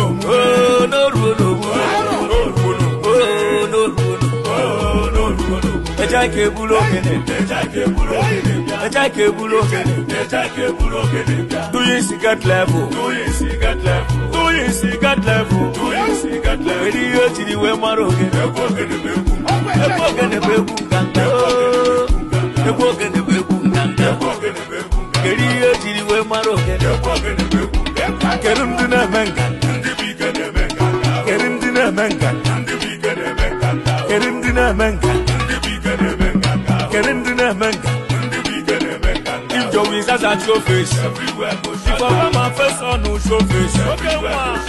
Oh, n'oruo n'omume. Oh, n'oruo n'omume. Eja ka eburu ogene. Eja ka eburu ogene. Do you see get level? Do you see get level? Do you see get level? Do you see get level? Kedu ihe o jiri wee mara ogene? Egwu ogene bụ egwu nganga. Egwu ogene bụ egwu nganga. Kedu ihe o jiri wee mara ogene? Kedu ndị na-eme nganga? Kedu ndị na-eme nganga? Kedu ndị na-eme nganga? Kedu ndị na-eme nganga? If Joey Zaza show face, if Obama face on no show face, okay, one.